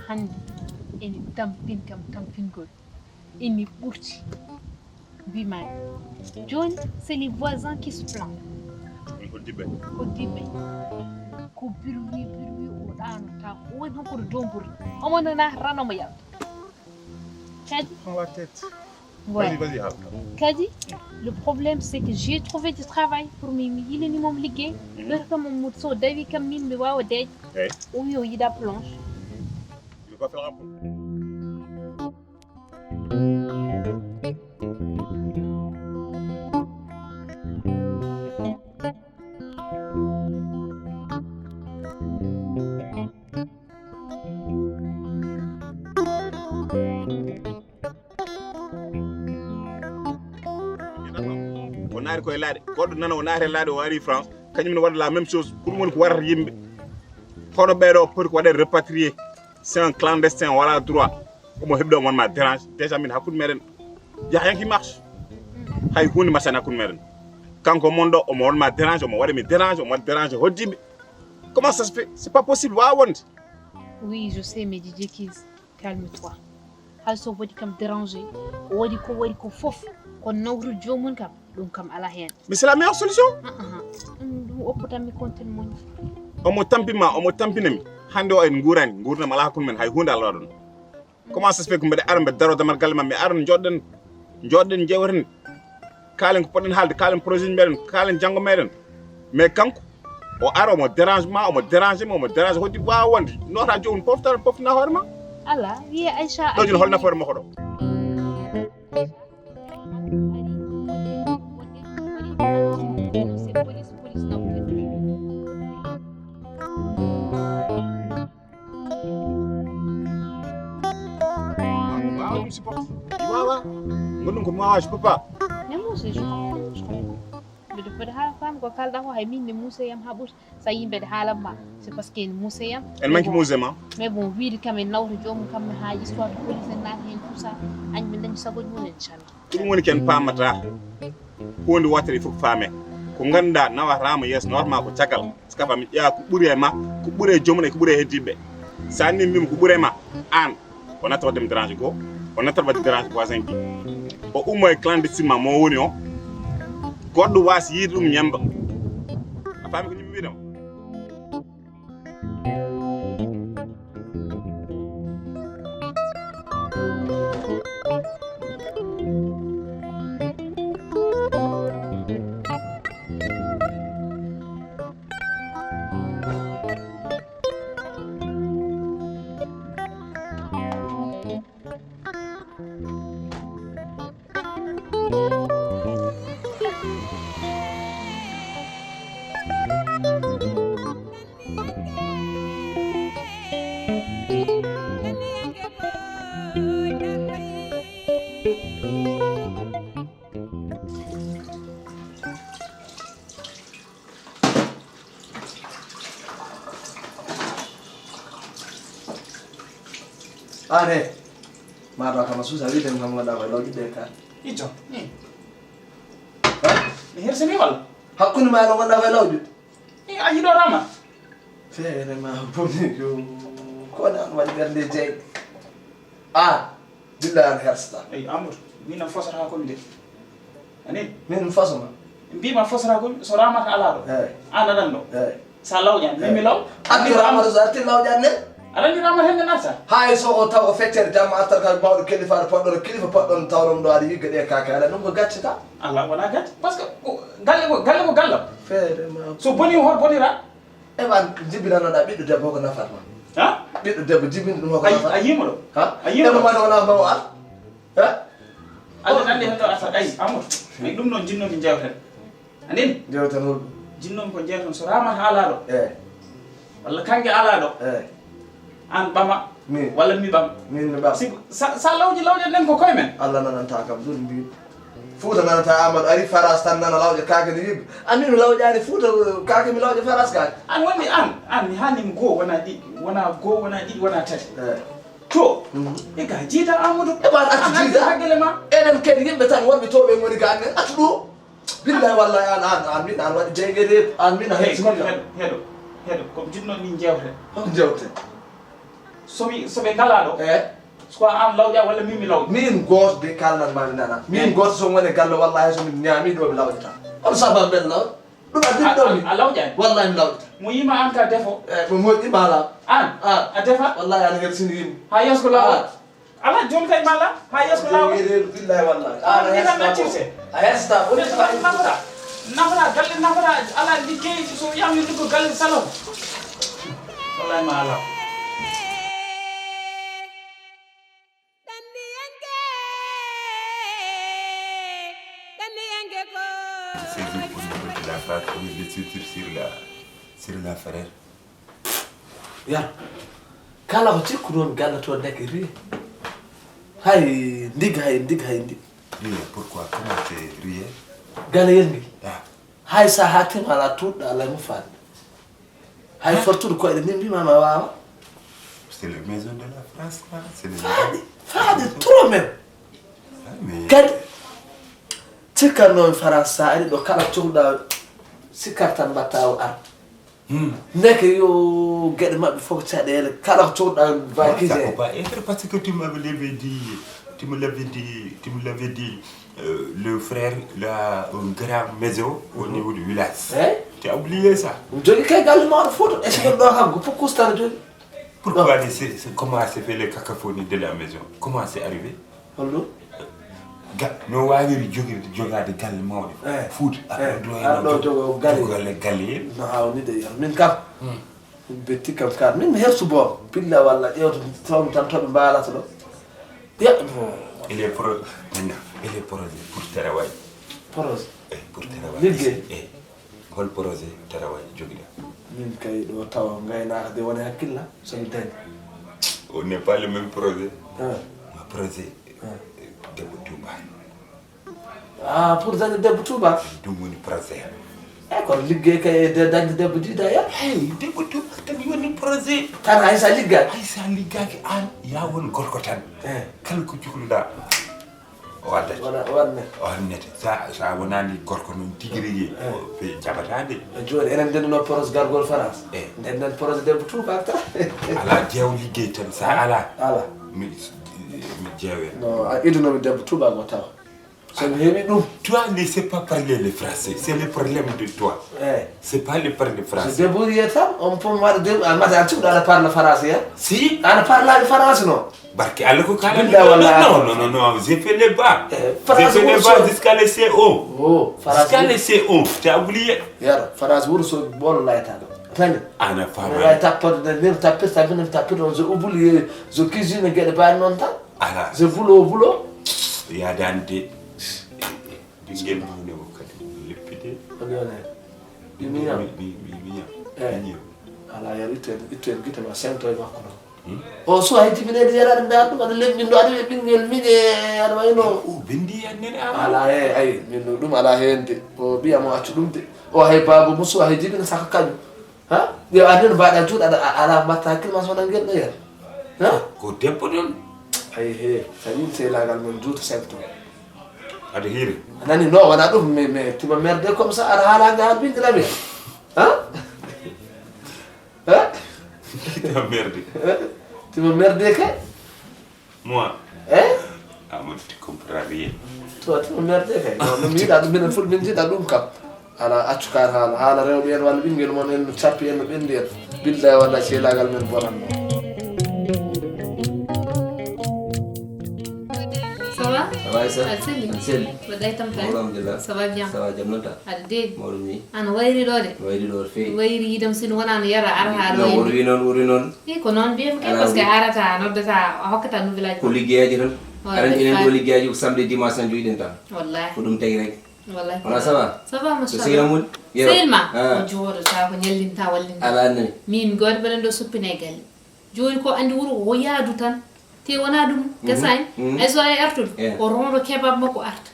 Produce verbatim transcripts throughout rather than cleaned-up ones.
Hannde ene tampin kam tampingol, ene ɓurti. Mbimaani. Jooni, c'est les voisins qui se plaignent. Min hoddibɓe. Hoddibɓe. Ko birwi birwi o ɗaanota, o woni hokkoro domburu. Omo nana rano mo yalta. Kadi. Prends la tête. Voilà. Vas-y, vas-y, Hafsa. Kadi, le problème c'est que j'ai trouvé du travail pour mi, mi yiilani mo liggey. Ɓeto kam mo so dawi kam min mi waawa deeƴ. Eyi. O wi o yiɗa planche. Il va faire un peu. O naati koye laaɗe, goɗɗo nana o naati e laaɗe, o ari France, kañum ne waɗa la même chose. Ko ɗum woni ko warata yimɓe. Hono ɓeeɗo poti ko waɗe rapatrié, c'est un clandestin, wala droit. Omo heɓi ɗo, omo wonma dérange. Déjà min hakkunde meɗen, y a rien qui marche. Hay hunde marchani hakkunde meɗen. Kanko mon ɗo, omo wonma dérange, omo waɗa mi dérange, omo waɗa dérange hoddibɓe. Comment ça se fait? C'est pas possible, wawa wonde. Oui, je sais, mais Didier Kiz, calme-toi. Hay so waɗi kam déranger, o waɗi ko waɗi ko fof, kono nawru joomum kam, ɗum kam ala heen. Mais c'est la meilleure solution. Ah, ah, ah. Ɗum, ɗum oppotan mi kontin mon. Omo tampima, omo tampina mi. Hannde o en nguurani, nguurdam ala hakkunde men, hay huunde ala ɗon. Comment ça se fait ko mbeɗa ara, mbeɗa daro damal galle ma, mi ara, jooɗɗen, jooɗɗen, jeewten, kaalen ko poɗɗen haalde, kaalen projet meɗen, kaalen janngo meɗen. Mais kanko, o ara, omo dérange ma, omo dérange ma, omo dérange, hoɗi wawa wonde. Nota joomum, pofta, poftina hoore ma. Ala, wiye Aïcha. Ɗo joni hol nafoore makko ɗo? Wawa ɗum supporte. Mi wawa. Gonɗum ko mi wawa, je peux pas. Ne Moussa, je comprends, je comprends. Mbiɗo foti haa faam ko kalɗa ko, hay min ne Moussa yam haa ɓuri. Sa yii mbeɗa haalan ma, c'est parce que ne Moussa yam. En manque Moussa ma. Mais bon, wiide kam en nawta joomum kam, haa histoire de police en naati heen, tout ça. Añ min dañi sagoji mum, inchallah. Ko ɗum woni ko en paamata. Huunde wootere il faut ko faame. Ko ngannduɗaa nawataama yeeso, nawataama ko caggal. Parce que a faami, ƴeewa ko ɓuri e ma, ko ɓuri e joomum e ko ɓuri e heddiiɓe. So a nii mbimi ko ɓuri e ma, aan, o nattat waɗde mi dérange goo, o nattat waɗde dérange voisin ji. O ummo e clandestinement mo woni o. Goɗɗo waasi yiide ɗum ñemmba. A faami ko ñimmi wiide ma? Aan he, maa taw kama suusa wiide kam ngonɗaa koye lawƴude ka. Ijjo. Hmm. Ha? Mi hersini walla? Hakkunde ma e no ngonɗaa koye lawƴude. I a yiɗo rama. Feere ma boni yo. Ko an waɗi ɓernde jeyi. A. Billahi an hersata. Eyi, Amadou, min am fosata ko mi de. Ani? Min mi fosoma. Mbima fosata ko mi, so ramata ala ɗo. Eyi. An aɗan ɗo. Eyi. Sa lawƴan, min mi law. An mi ramata so arti lawƴan ne? Aɗan ni ramata hen ne nasa. Hay so o taw o feccere jamma artal kal mawɗo kilifa aɗa poɗɗo kilifa poɗɗon tawɗon ɗo aɗa yigga ɗe kaka ala ɗum ko gaccata. Ala wona gacce. Parce que ko galle ko galle ko gallam. Feere ma. So boni hol bonira? Eɓe an jibinanoɗa ɓiɗɗo debbo ko nafat ma. Ha? Ɓiɗɗo debbo jibini ɗum ko nafat. A yimo ɗo? Ha? A yimo ɗo? Eɓe mata wona maw an? Ha? Alla nandi hen ɗo asa ay Amadou. Ay ɗum noon jinnomi jewten. Anin? Jewten holɗum? Jinnomi ko jewten so ramata ala ɗo. Eh. Walla kanke ala ɗo. Eh. An ɓama. Min? Walla mi ɓam. Min mi ɓam. Si sa sa lawji lawji nden ko koye men. Alla nananta kam ɗum mbi. Fuuta nanata Amadou ari Faras tan nana lawƴa kaake no yimɓe. An min mi lawƴani Fuuta kaake mi lawƴa Faras kaake. An woni an an mi hani mi goo wona ɗiɗi wona goo wona ɗiɗi wona tati. Eh. To. Mhm. E ga jiida Amadou. E ɓan acci jiida. Haggele ma. Enen kadi yimɓe tan wonɓe to ɓe ngoni ga annen accu ɗo. Billahi wallahi an an an min an waɗi jeyge reedu an min a heɗi heɗo heɗo heɗo ko jinno min jewte. Hon jewte. Somi soɓe ngala ɗo. Eh. Soit an lawƴa walla min mi lawƴa. Min gooto de kalnan ma mi nana. Min gooto so woni galle wallahi so min ñaami ɗo mi lawƴata. On saba ben law. Ɗum addi ɗo mi. A lawƴani. Wallahi mi lawƴata. Mo yima an ka defo. Eh, mo moƴƴi mala. An. An. A defa. Wallahi an helsini yim. Ha yesko law. Ala joni kay mala. Ha yesko law. Billahi wallahi. An hesta. A hesta. Woni fa nafata. Nafata galle nafata ala liggey so yami liggol galle salon. Wallahi ma ala. Ces jours pour nous de la face, on est sur, sur, sur la, sur la frère. Ya, kala ko cikkunoon galle toon nekk ri. Hay ndig hay ndig hay ndig. Rier, pourquoi? Comment c'est rier? Galle yen ngi. Ah, Hay sa ha tim ala tuɗɗo ala mo faade. Hay fortude koyɗe min mbima ma wawa. c'est les maisons de la France, là. C'est les Faade faade trop même. Ah, mais Kadi cikkannomi France sa ari ɗo kala cohluɗa sikkar tan mbatta o ar. Hmm. Ndeke yo gueɗe mabɓe fof caɗele kala ko cohluɗa Ça vakise. Peut pas être parce que tu m'avais dit, tu me l'avais dit, tu me l'avais dit, euh, le frère, il a une grande maison au niveau du village. Eyyi. Tu as oublié ça? Jogui kay galle mawɗo fof to est ce que ɗo kam ko fof kustana jogui. Pourquoi les, c'est, c'est, comment c'est fait les cacophonies de la maison? Comment c'est arrivé? Holɗum? Ga, no wawiri jogirde jogade galle mawɗe. Eh, Fuuta. eh, aɗa ɗo jogo galle. Galle galle. No hawnide yo min kam. Min betti kam kar min mi hersu bom. Billa walla ƴewta toon tan toɓe mbalata ɗo. Ya. Il est pro, maintenant, il est projet pour Teraway. Projet. Eh, pour Teraway. Liggey. Eh, hol projet Teraway jogiɗa? Min kay ɗo tawa gaynaka de wona hakkilla somi dañi. On n'est pas le même projet. Ah. Ma projet. Ah. Debbo Touba. Ah, pour dañde debbo Touba. Ɗum woni projet. E kono liggey kay e de dañde debbo diida ya. Hey, debbo Touba tan woni projet. Tan hay sa liggaki. Hay sa liggaki an ya won gorko tan. Eh. Kala ko cukluɗa o addata. Wona wanne. O annete sa sa wonani gorko noon tigi rigi. Ɓe jaɓata de. Joni enen ndenduno projet gargol France. Eh. Ndenden projet debbo Touba tan. Ala jeew liggey tan sa ala. Ala. Mi mi jeewe. No a idunomi debbo Touba mo tawa. Somi heewi ɗum. Toi ne sais pas parler le français. C'est le problème de toi. Eyyi. C'est pas le parler So français. débrouillé tan on peut mbaɗa débrouillé a mata a ciwɗo aɗa parla français ya. Si. Aɗa parlaani français no. Barke Allah ko kala. Billahi wallahi. Non, non, non, non, j'ai fait les bas. Eh, J'ai fait les bas jusqu'à le C O. O Jusqu'à le France. C O. Tu as oublié? Yaro France wuro so ɓolo laytaɗo. Tani. Ana Ɓe fama. Wawi tapporde nder nder tappirta binen tappirta on so oublie so cuisine gueɗe mbawi noon tan. Ala. So bulo bulo. Yadande. Ɓinguel mawne o kadi leppi de. Ko ɗon hen. Ɗum yam. Mi mi mi mi yam. Eh. Mi yam. Ala yar itto en itto en guite ma sento e makko ɗon. O suwa hay jibinede yaraade ndaar ɗum aɗa lemɗinɗo aɗa wiya ɓinguel miñe aɗa wayno. O bindi annene ama. Ala he ay min no ɗum ala hen de o ɓiya mo accu ɗum de o hay baaba mum suwa hay jibina saka kañum. Ha ɓiya an nen mbaɗa juuɗe aɗa ala mbatta hakkille ma sona ngel ɗo yer. Ha Ko debbo ɗum. Ay he sa yim seylagal mon juuta sento. Aɗa hiiri. Nani no wona ɗum mi mi tima merde comme ça aɗa haala ngal ɓinguel amen. Ha. Tima merde. Tima merde ke. Moi. Eh. Amadou tu comprends rien. To tima merde ke. No mi yiɗa ɗum minen ful min jiɗa ɗum kam. Ala accu kar haala haala rewɓe en walla ɓinguel mon en no cappi en no ɓendi en. Billahi wallahi seelagal men bonanno. Ça va? Ça va, Aïssa? Aɗa selli? Aɗa selli? Mbaɗɗa e tampere? Alhamdulillah. Ça va bien? Ça va, jam non tan? Aɗa deeƴi? Mawɗum ni. Ana wayri ɗo de? Wayri ɗo no feewi. Wayri yidam sino wona no yara ara ha ɗo No, e wurwi noon, wurwi noon. I ko noon mbiyam kay Ala parce que wurwi. Arata noddata a hokkata nouvellage. Ko liggeyaaji tan. Wala Aɗa anndi enen faade. Ɗo liggeyaaji ko samedi dimanche tan jogiɗen tan. Wallahi. Ko ɗum tagi rek. Wallahi. Wona ça va? Ça va Ko machallah. sehil am woni? Yeru. Sehil ma? Ah. O jooɗo ta ko ñallinta wallinta. Ala anndi. Min goto mbeɗen ɗo suppine e galle. Joni ko andi wuro o yaadu tan. Te wona ɗum. Gasani. Mhm. Ay so ay artude. Eh. O rondo kebab makko arta.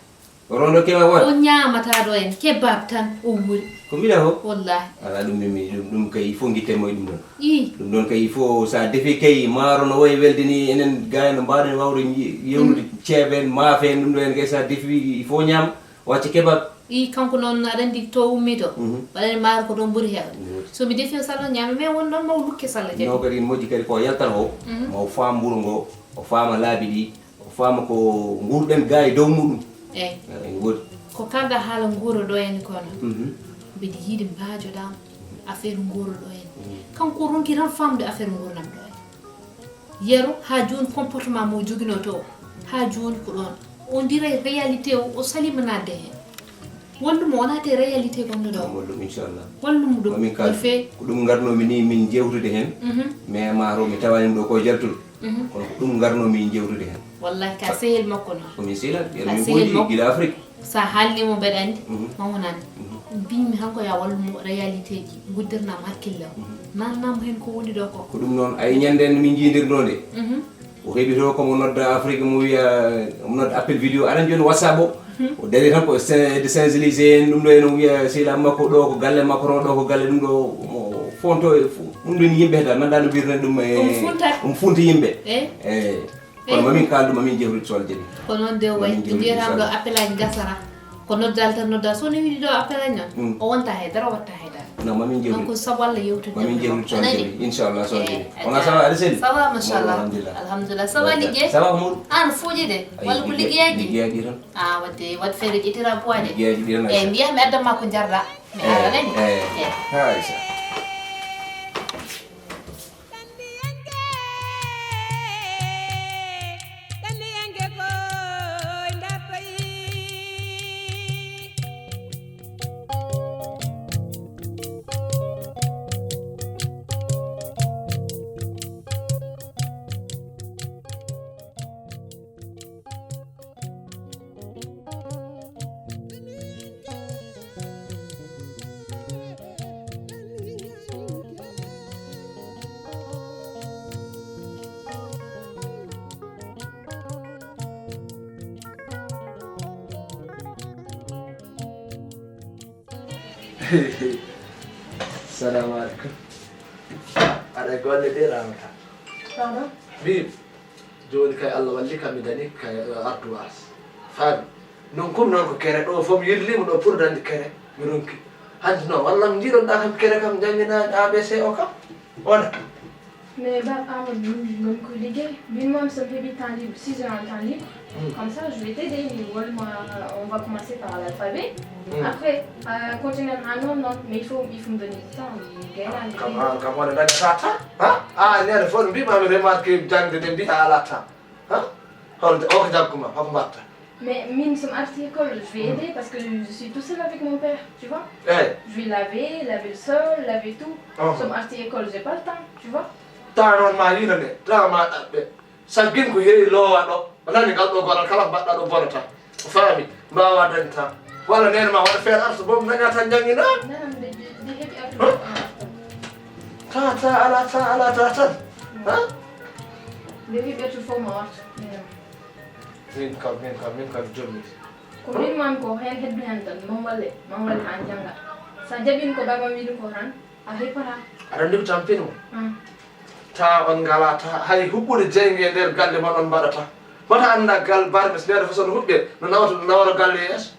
O rondo kebab O won? ñamata ɗo en kebab tan o wuuri. Ko mbiɗa o? Wallahi. Ala ɗum mimi ɗum ɗum kay il faut guitte mo e ɗum ɗon. I. Ɗum ɗon kay il faut sa defi kay maaro no wayi welde ni enen gayno mbaɗen wawde yewnude ceebe en maafe en ɗum ɗo en kay sa defi il faut ñaam wacce kebab. I kanko noon aɗa anndi to ummi to. Mhm. Waɗani maaro ko ɗon ɓuri heewde. So mi defi o salla o ñaama, mais won noon maw lukke salla jaɓi. No kadi moƴƴi kadi ko yaltata o, maw faam mburu ngo, o faama laabi ɗi, o faama ko nguurɗen gaa e dow muɗum. Eyi. Eyi, woodi. Ko kalɗa haala nguura ɗo en ko noon. Mhm. Mbiɗa yiɗi mbaajoɗaa mo affaire nguura ɗo en. Mhm. Kanko o ronki tan faamde affaire nguurndam ɗo en. Yero, haa jooni comportement mo joginoo to o, haa jooni ko ɗoon. On dirait réalité o, o saliima naatde heen. Wallu mo, o naati e réalité gonɗo ɗo. Wallu mo, inchallah. Wallu mo ɗum. Mamin kal, ko ɗum ngarnomi ni min jewtude heen. Mhm. Mais ma ro mi tawani ɗum ɗo ko jaltude. Mhm. Kono ko ɗum ngarnomi min jewtude heen. Wallahi ka sehil makko noon. Ko min sehil, ka sehil makko. Gila Afrique. Sa haalni mo mbeɗa anndi, mhm, ma wonani. Mhm. Mbimi hanko ya wallu mo réalité ji, guddirnam hakkille o. Mhm. Nannam heen ko woni ɗo ko. Ko ɗum noon, ay ñande nde min njiidirnoo nde. Mhm. O heɓi to komo nodda Afrique, mo wiya, mo nodda appel vidéo, aɗa jooni WhatsApp o. Mhm. O dari tan ko Saint-, de Saint-Élysée en, ɗum ɗo en, o wiya sehil makko ɗo ko galle makko, to ɗo ko galle, ɗum ɗo mo fonto e fu-, ɗum ɗo ni yimɓe heɗa, nanda no mbirten ɗum e. Ɗum funta. Ɗum funta yimɓe. Eh? Eh. Kono mamin kaal ɗum, mamin jewtude so Allah jaɓi. Ko noon de o wayi. Mamin jewtude, mbiyataam ɗo inchallah. Appel aji ngasata. Ko noddal tan noddal. So newii ɗo appel aji noon, mm, o wonta hay dara, o watta hay dara. Non, mamin jewtude. Donc, sabu Allah yewtude. Mamin jewtude so Allah jaɓi. Inchallah, so Allah jaɓi. Wona ça va, aɗa selli? Ça va, machallah. Alhamdulillah. Alhamdulillah. Ça va, liggeey? Ça va, Mamadou? An fuuji de. Ay, walla ko liggeey, liggeyaaji? Liggeyaaji ɗi tan. Ah, wadde, waɗ feere ƴettira poids de. Liggeyaaji ɗi tan, eh, Aïcha. Mbiya mi addan ma ko njarɗa. Mi, eh, ara nani? Eh. Eh. Ha, Aïcha. Salamu aleykum. Aɗa e golle de, Ramata? Pardon? Bim. Jooni kay Allah walli kam, mi dañi kay, eh, ardoise. Faami? Non kum noon ko kere ɗo fof mi yirlii mo ɗo pour dañde kere, mi ronki. Hanti noon, walla mi njiɗon ɗa kam kere kam, jannginaani A B C o kam? Wona? Mais Bab Amadou, min ngoni ko liggey. Min moom, so mi heɓi temps libre, six heures en temps libre. Hmm. Comme ça, je vais t'aider. Walla ma, on va commencer par l'alphabet. Hmm. Après, euh, continuer en non, non. Mais il faut, il faut me donner du temps. Mi gaynaani. Kam, an kam, wona dañata temps? Ha? Ah, ñande fof no mbiimi, mi remarqué jaŋde nde mbiya a alaa temps. Ha? Hol o ko jagguma, hol ko mbatta? Mais min, so mi arti école, je vais aider parce que je suis tout seul avec mon père, tu vois. Eh. Je vais laver, laver le sol, laver tout. Oh. So mi arti école, j'ai pas le temps, tu vois. Temps noon ma yiila nde, temps ma ɗaɓɓe. Saggin ko heewi loowa ɗo. A nani ngal ɗo goral kala ko mbaɗɗa ɗo bonata. A faami? Mbaawa dañde temps. Walla neene ma waɗa feere arta boom daña tan jannginaa. Nanam de, de, de heɓi artude. Huh? Temps, temps alaa, temps alaa, temps tan. Ha? Nde mi ɓettu fof ma wartu, neene ma. Min kam, min kam, min kam jommi. Ko min man ko heen heddu heen tan, mballe, mballe an jannga. Sa jaɓin ko baba wiɗi ko tan, a heppata. Aɗa anndi ko tampini mo? Hmm. Ta on ngalaa ta, hay huɓɓude jeynge e nder galle mon on mbaɗata. Wata annda gal barme so neɗɗo fof so no huɓɓe, no nawata, no nawata galle yeeso.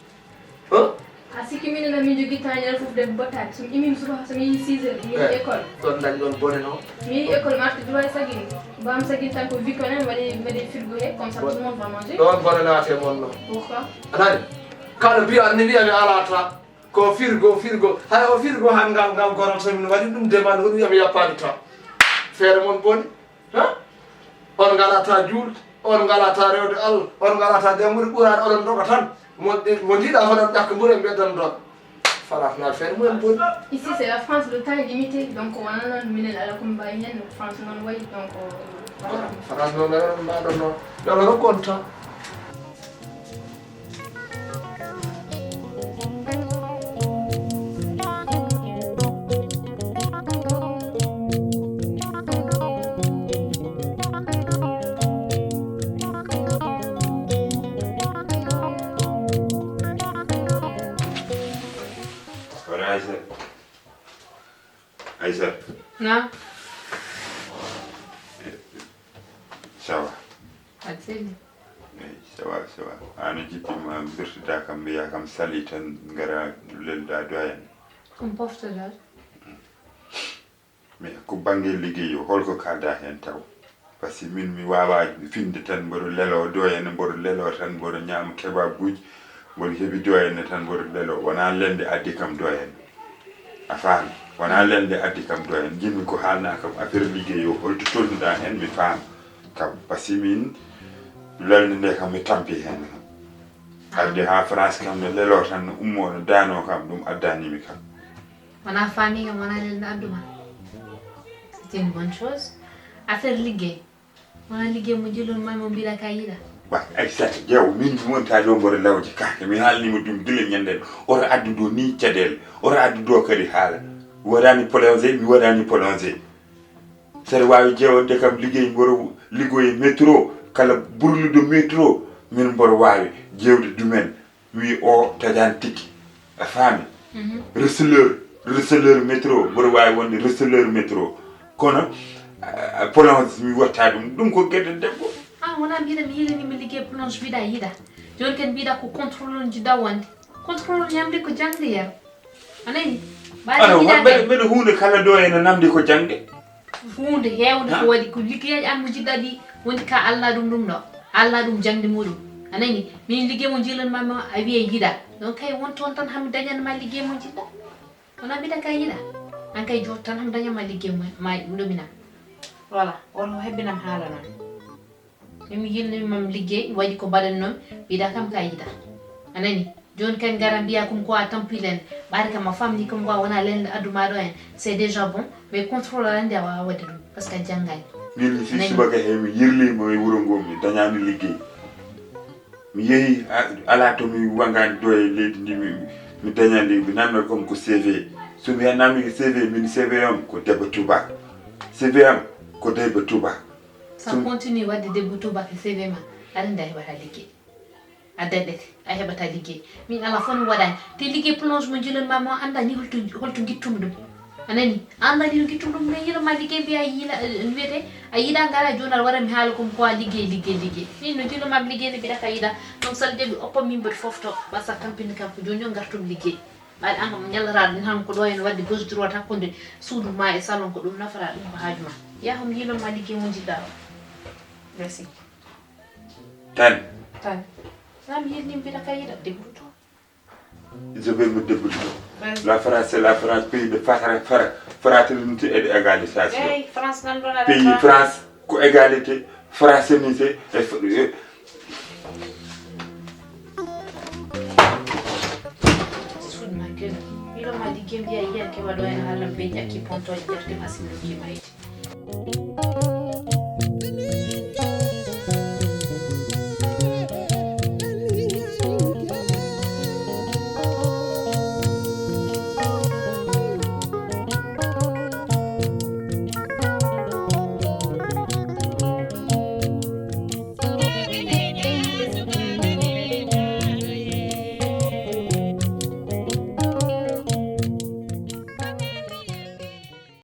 Huh? A sikki minen na min jogii tañere fof de bottaade. So mi imin suba, so mi yehi six heures, mi yehi école. Ɗon dañ ɗon bone no? Mi yehi école mi arti droit e sagin. Bam sagin tan ko wiko nen waɗi mbeɗe frigo he, comme ça tout le monde va manger. Ɗon bone naate mon no? Pourquoi? A nani? Kala mbiya, ni mbiya mi alaa ta. Ko frigo, frigo. Hay o frigo han ngal, ngal goral so min waɗi ɗum demande, o wiya mi yappaani ta. Feere mon boni. Ha? On ngalata juulde, on ngalata rewde Allah, on ngalata janngude Qur'an, oɗon ndoga tan. Mo, mo jiiɗa hoɗon ƴakka mburu en mbeddan ndoga. Farat na feere mumen boni. Ici, c'est la France, le temps est limité, donc on a non minen ala ko mbawi hen, France non wayi, donc, euh, voilà. France non wayi, mbaɗon non. Yo Allah rokku on temps. Aïssa. Aïssa. Naam. Ça va? Aɗa selli? Eyi, ça va, ça va. An a jippima, mbirtoɗa kam, mbiya kam sali tan, ngara lelda doyen. Ɗum poftoɗa? Mais ko bannge liggey o, holko kaalda heen taw? Parce que min mi waawaa finde tan, mboɗo leloo do en, mboɗo leloo tan, mboɗo ñaama kebabuuji, mboɗo heɓi do en tan, mboɗo leloo. Wonaa lelnde addi kam do en. A faami? Wonaa lelnde addi kam do en. Njiɗmi ko haalnaa kam affaire liggey o, holto tolnuɗaa heen, mi faama kam. Parce que min lelnde nde kam, mi tampi heen kam. Arde haa France kam, no leloo tan, no ummoo, no daanoo kam, ɗum addaani mi kam. Wonaa faami kam, wonaa lelnde addu ma. C'est une bonne chose. Affaire liggey. Wonaa liggey mo jillon ma, mo mbiɗa ka yiɗa. Ba, Aissata, ƴeew, min mi wonta ɗo mboɗo lawje kaake. Mi haalnima ɗum gila ñande ɗo. Oto addu ɗo ni caɗeele. Oto addu ɗo kadi haala. Mi waɗani plongé, mi waɗani plongé. Saɗa waawi ƴeewande kam liggey, mboɗo liggoye métro, kala burluɗo métro, min mboɗo waawi ƴeewde ɗumen. Wi o taƴani tigi. A faami? Mhm. Receleur, receleur métro, mboɗo waawi wonde receleur métro. Kono, ah, plonge mi watta ɗum. Ɗum ko geɗe debbo. Ah, wonaa mbiɗa mi yiɗani mi liggey plonge mbiɗa yiɗa. Jooni kadi mbiɗa ko contrôle on jiɗɗa wonde. Contrôle ñamde ko jaŋde yero. A nani? Mbaɗa Ano, yiɗa mbeɗa, kadi. Mbeɗa huunde kala ɗo ene namdi ko jaŋde. Huunde heewde ko Ha? Waɗi ko liggeyaaji an mo jiɗɗa ɗi woni ka Allah ɗum ɗum ɗo. Allah ɗum jaŋde muɗum. A nani? Min liggey mo jiilan ma, ma a wiye yiɗa. Donc kay won toon tan hami dañan ma liggey mo jiɗɗa. Wona mbiɗa ka yiɗa. An kay joot tan hami dañan ma liggey mo, ma ɗum ɗo mina. Voilà, on o hebbinam haala noon. Min mi yilnimam liggey, waɗi ko mbaɗannomi, mbiɗa kam ka yiɗa. A nani? Jooni kadi ngara mbiya comme quoi tampi lelnde. Ɓaade kam a famni comme quoi wona lelnde addu ma ɗo en. C'est déjà bon, mais contrôle aɗa anndi a wawa waɗde ɗum, parce que a janngaani. Min mi Nani? Subaka he mi yirlima e wuro ngo, mi dañani liggey. Mi yehi, a-, ala to mi wangani ɗo e leydi ndi, mi, mi dañani, mi namna comme ko C V. So mi namni C V, min C V am ko debbo tubak. C V am ko debbo tubak. Sa Ɗum continue waɗde debbo tubak e C V ma, aɗa anndi a heɓata liggey. A daɗete, a heɓata liggey. Min ala fof mi waɗani. Te liggey plonge mo jilon ma, mo annda ni holto, holto gittumi ɗum. A nani? A annda ni no gittumi ɗum, min yilon ma liggey mbiya yiila, eh, wiyete, a yiɗa ngara jooni aɗa waɗa mi haala comme quoi liggey, liggey, liggey. Min no jilon ma liggey ne mbiɗa ka yiɗa. Donc sala jaɓi oppa min mboɗo fof to, ɓasa tampini kam ko jooni jooni ngartum liggey. Ɓaade an kam ñallata ɗum tan ko ɗo en waɗde gauche droite hakkunde suudu ma e salon ko ɗum nafata ɗum ko haaju ma. Yaha mi yilon ma liggey mo jiɗɗa o. Merci. Tan. Tan. Nam yilni mbiɗa ka yiɗa debbo to. Je vais me débrouiller. Vas-y. La France, c'est la France, pays de fra-, fra-, fraternité et d'égalisation. Hey, France, nan ɗon aɗa Pays France. France, ko égalité, fraternité et fr-, et Fout de ma gueule. Yilon ma liggey mbiya yiya keɓa ɗo en haala beñi akki pontooje ƴartim asimi lokki mayi.